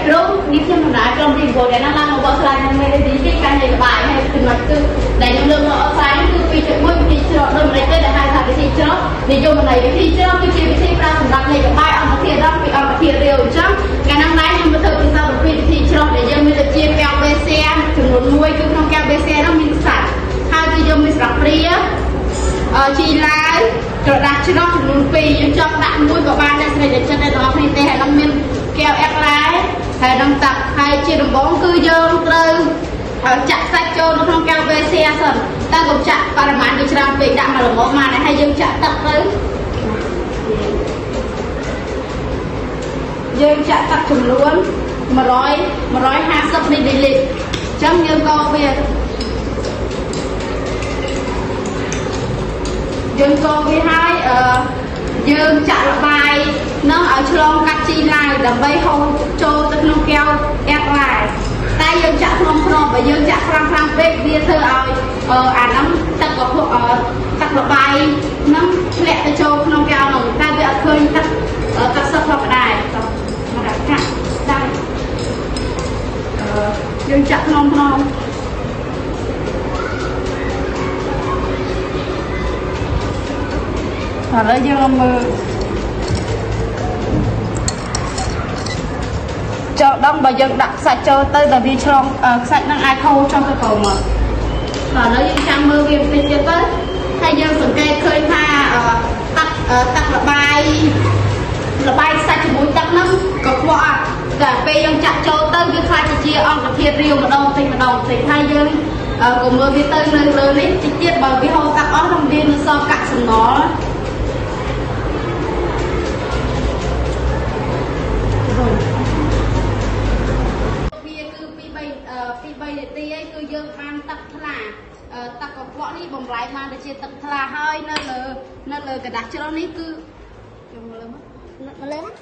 គ្រូនេះខ្ញុំតំណាងក្រុមទី9ដែលនឹងឡើងមកបកស្រាយនៅមេរៀនទី2ការនិយាយបាយហើយចំណុចគឺដែលខ្ញុំលើកមកអស្រាយនេះគឺ2.1វិធីច្រកដូចម្ដេចទៅដែលហៅថាវិធីច្រកនិយមន័យវិធីច្រកគឺជាវិធីប្រើសម្រាប់នៃក្បាយអង្គធាតុរងពីអង្គធាតុរាវអញ្ចឹងកាលហ្នឹងដែរខ្ញុំមកធ្វើពិសោធន៍អំពីវិធីច្រកដែលយើងមានដូចជាកែវបេសែចំនួន1គឺក្នុងកែវបេសែនោះមានខ្សាច់ហើយគឺយើងមានស្រាប់ព្រាជីឡាវក្រដាសច្រោះចំនួន2យើងចង់ដាក់មួយក៏បានដែរស្រេចតែចិត្តតែទាំងអស់គ្នាទេហើយនឹងមានកែវអែកឡែហើយនឹងទឹកហើយជាដំបូងគឺយើងត្រូវចាក់សាច់ចូលនៅក្នុងកែវបេសែសិនតែកុំចាក់បរិមាណវាច្រើនពេកដាក់មកល្មមមកហើយយើងចាក់ទឹកទៅយើងចាក់ទឹកចំនួន100 150មីលីលីត្រអញ្ចឹងយើងកូរវាយើងកូរវាហើយអឺយើងចាក់ល្បាយនឹងឲ្យឆ្លងកាត់ជីឡាវដើម្បីហូរចូលទៅក្នុងកែវអែកឡាយតែយើងចាក់ក្នុងក្នុងបើយើងចាក់ខ្លាំងខ្លាំងពេកវាធ្វើឲ្យអាហ្នឹងទឹកកពុះទឹកល្បាយហ្នឹងធ្លាក់ទៅចូលក្នុងកែវហ្នឹងតែវាអត់ឃើញទឹកទឹកសឹកធម្មតាទេមកដាក់កាក់ដែរយើងចាក់ក្នុងក្នុងឥឡូវយើងមកមើលចូលដងបើយើងដាក់ខ្សាច់ចូលទៅដល់វាឆ្លងខ្សាច់នឹងអាចហូរចុះទៅក្រោមមកឥឡូវយើងចាំមើលវាបន្តិចទៀតទៅហើយយើងសង្កេតឃើញថាទឹកទឹកល្បាយល្បាយខ្សាច់ជាមួយទឹកហ្នឹងក៏ខ្វក់អត់តែពេលយើងចាក់ចូលទៅវាខ្លាចទៅជាអង្គធាតុរាវម្ដងតិចម្ដងតិចហើយយើងក៏មើលវាទៅនៅលើនេះតិចទៀតបើវាហូរទឹកអស់នឹងវានៅសល់កាក់សំណល់វាគឺ2 3 2 3នាទីឯងគឺយើងបានទឹកថ្លាទឹកកខ្វក់នេះបំលែងបានទៅជាទឹកថ្លាហើយនៅលើក្រដាសច្រោះនេះគឺយកមកលើមក មកលើមក